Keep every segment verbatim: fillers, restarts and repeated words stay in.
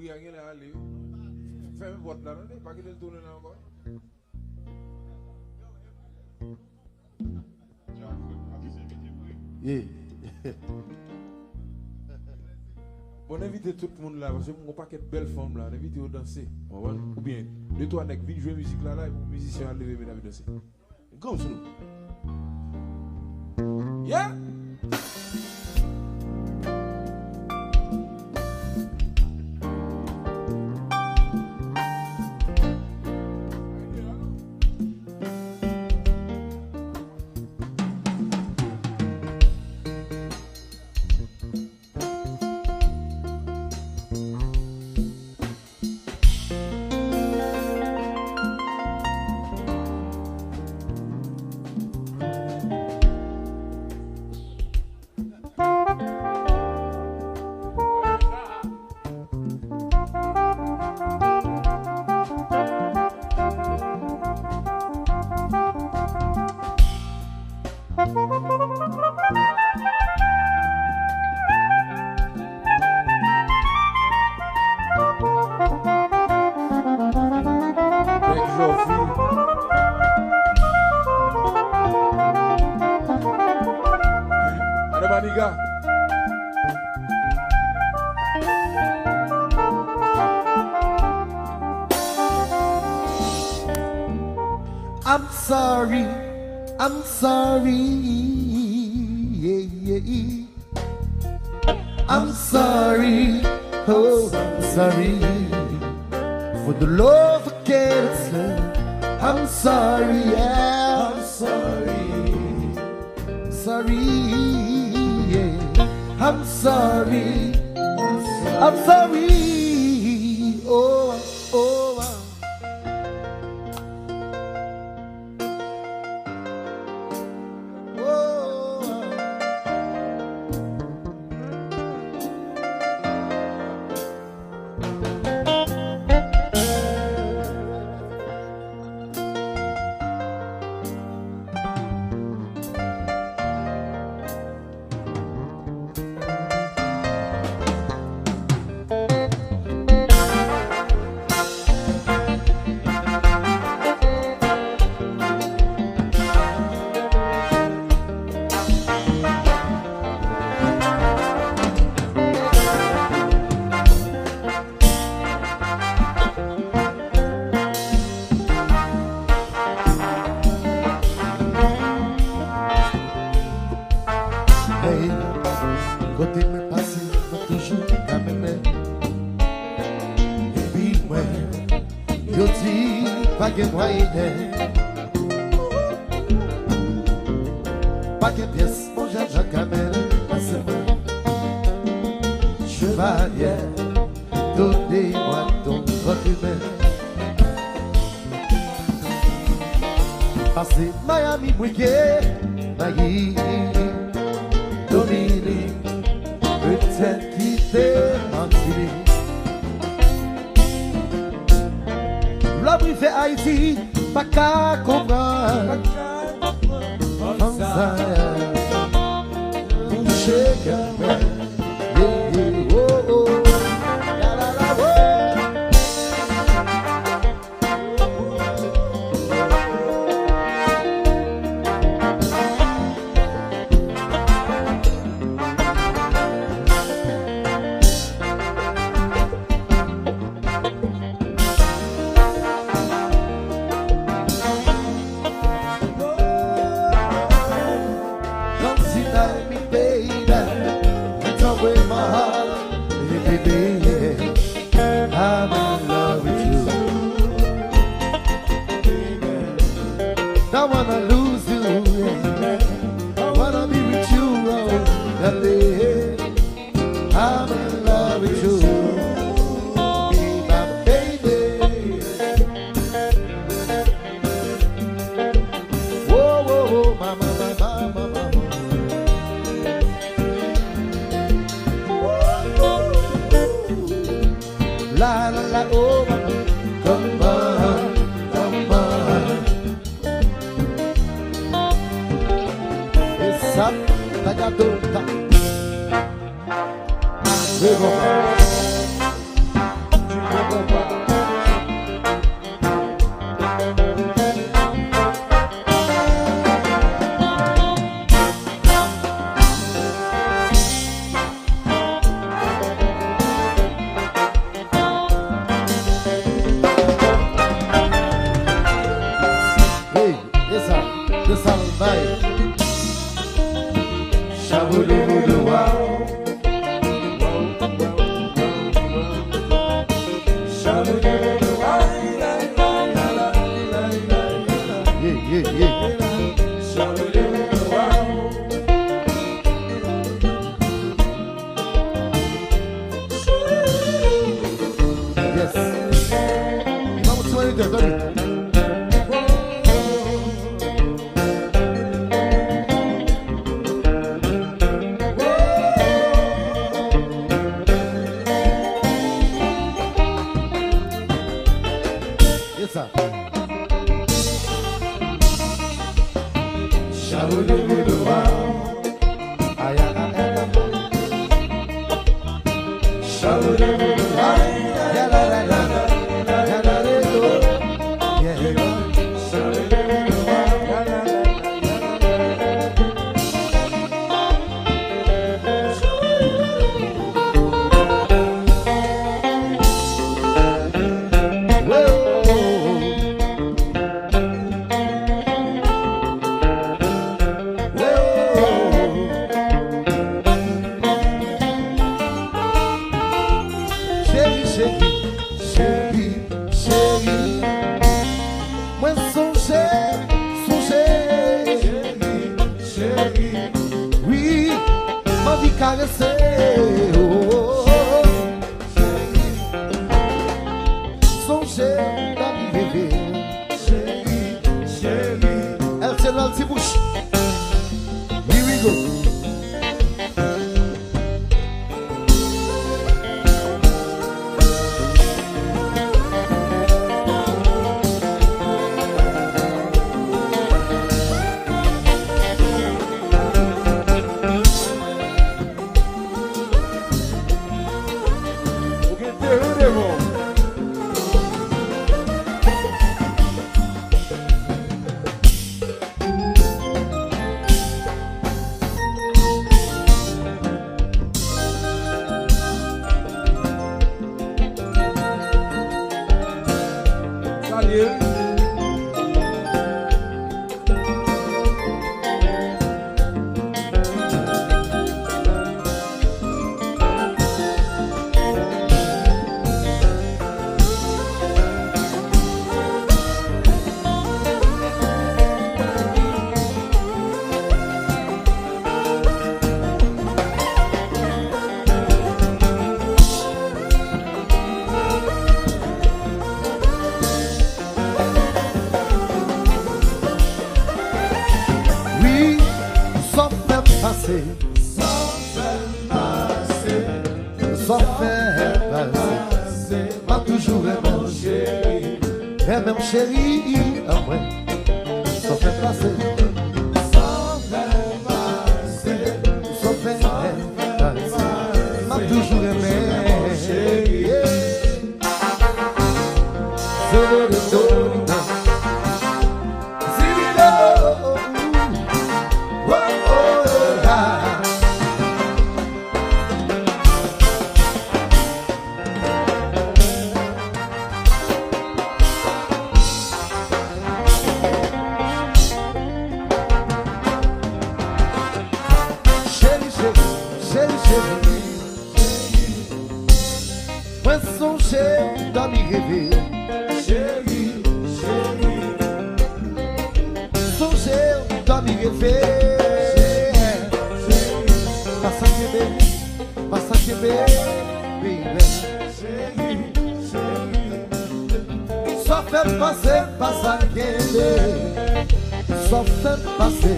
Wi, a genlè ale wi. Fèmen pòt la, tande, pa kite l tounen la ankò. Yeah. Bon, n envite tout moun la, paske m gon pakèt bèl fanm la, n envite yo danse. Ou konprann? Oubyen, de twa nèg vin jwe mizik la, la, epi mizisyen yo al leve, medam, danse. Granmoun sou nou. Yeah! Nèg Jòfi. Gade maniga. I'm sorry, I'm sorry. Yeah, yeah. I'm sorry, oh, I'm sorry for the love I can't love. I'm sorry, yeah, I'm sorry, sorry, yeah. I'm sorry, I'm sorry, oh, oh, oh. Hey, kote mwen pase, mwen toujou ka mennen. Epi mwen, yo di pa gen mwayen. Pa gen pyès, mon jèn jan ka mennen pase mwen. Chevalier, donnez-moi ton document. Pase Miami, mwen gen Mayi, Dominik, petèt kite Matinik. Lè m rive Ayiti, pa ka konprann fanm sa bouche kè mwen. Yeah, yeah, oh, oh. La, la, la, oh. Come sit down, me baby, and talk with my heart, yeah, baby, yeah. I'm in love with you. Don't wanna lose you, yeah. I wanna be with you, oh, darling. I'm in love with you, be my baby. Whoa, whoa, whoa, mama, mama, mama, mama. La, la, la, oh, mama, come on, come on. E sa, ta gade w, ta. Se bon. Tande. E sa. Cheri, cheri, cheri, cheri. Mwen sonje, sonje. Cheri, cheri. Wi, m anvi karese w. Sonje, dòmi reve. Cheri, cheri. L C L L ti bouch. Here we go. Ou gen teren devan w. Salye. Wi, sa w fè m pase. Sa w fè m pase. Sa w fè m pase. M ap toujou renmen w, cheri. Renmen w, cheri, an mwen. Sa w fè m pase. Sa w fè m pase. Sa w fè m pase. M ap toujou renmen w, cheri. Yeah. Cheri, cheri, cheri, cheri. Mwen sonje dòmi reve. Cheri, cheri. Sonje dòmi reve. Cheri, cheri. Pase kenbe, pase kenbe, baby. Cheri, cheri. Sa w fè m pase, pa sa kenbe. Sa w fè m pase.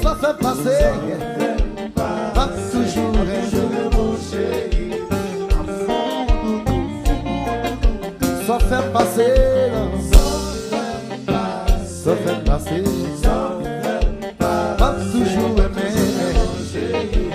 Sa w fè m pase. M ap toujou renmen w, cheri. Sa w fè m pase, non. Sa w fè m pase. M ap toujou renmen w, cheri.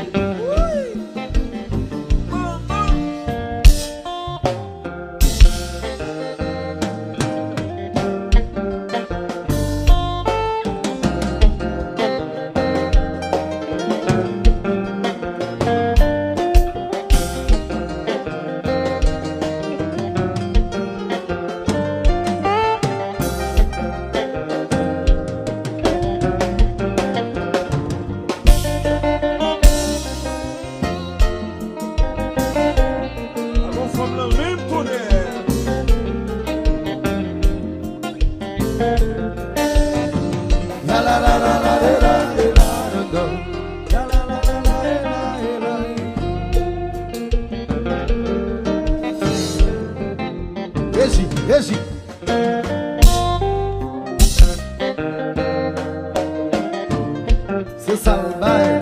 Reji. Se sa l bay.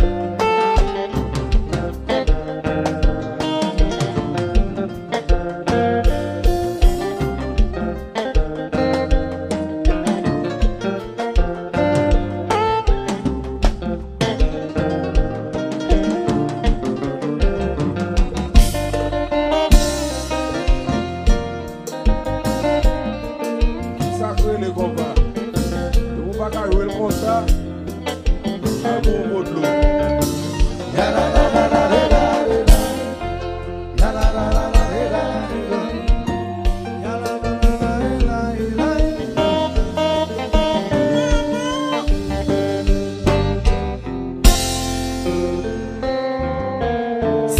Kisa k rele konpa? Depi w pa ka jwe l konsa, al pou yon bo dlo.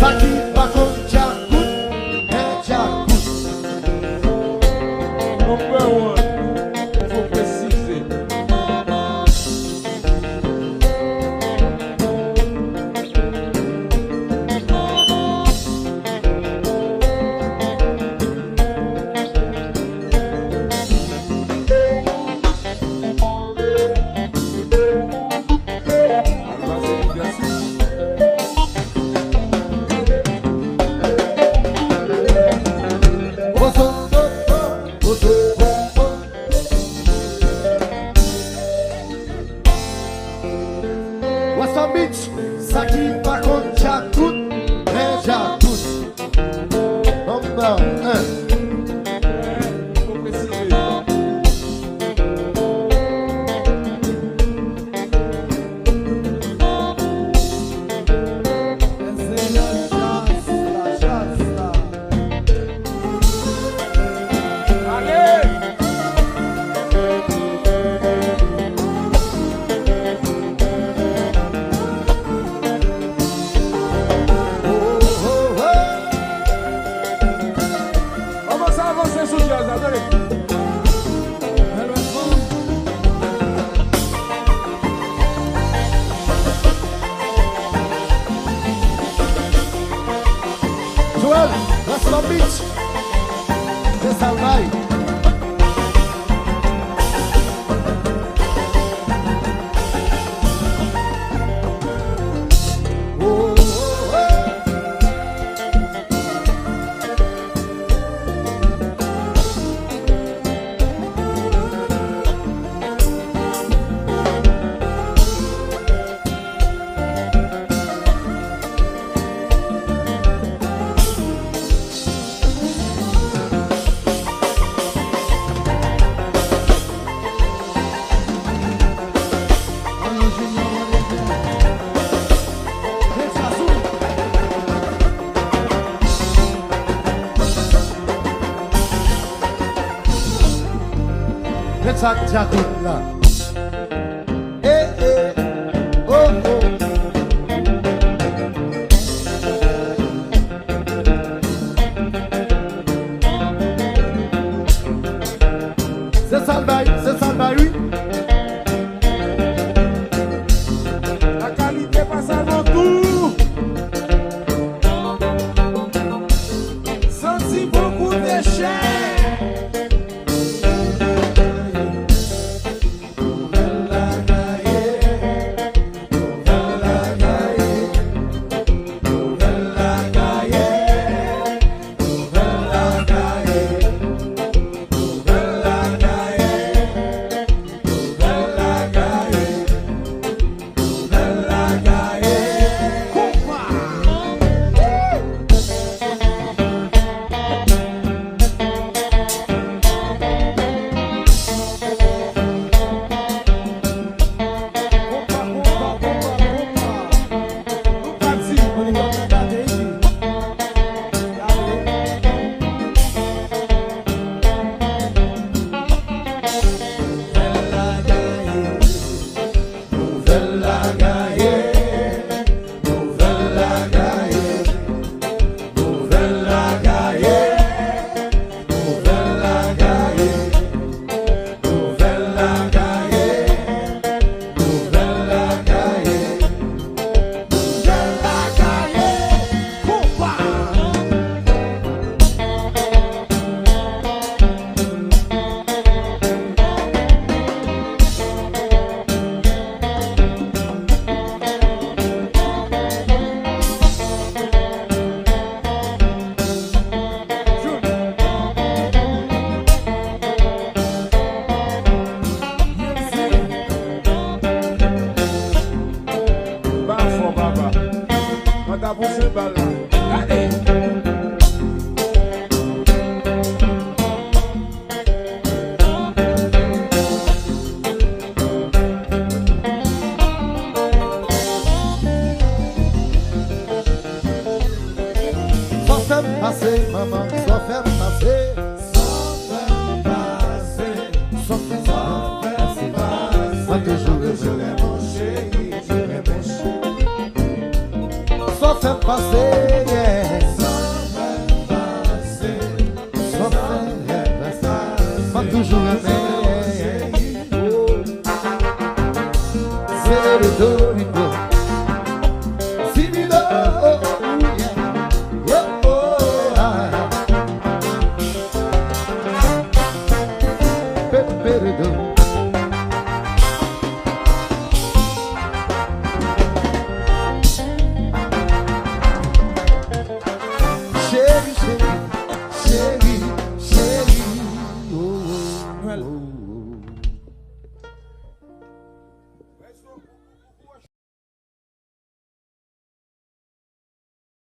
Sa ki pa konn djakout, men djakout. Number one, fò presize. What's up, bitch? Sa ki pa konn djakout, men djakout. Bamba, hein. Kòmanse avanse sou djaz la, tande. Joel, Rasma Beach. Se sa l bay. Met sa djakout la. Eh, eh, oh, oh. Se sa l bay, se sa l bay, wi. La kalite pa sèlman tou. Santi bon koute chè. Sa w fè m pase, manman, sa w fè m pase. Sa w fè m pase, sa w fè m pase. Mwen toujou renmen w, cheri, mwen renmen w. Sa w fè m pase, yeah.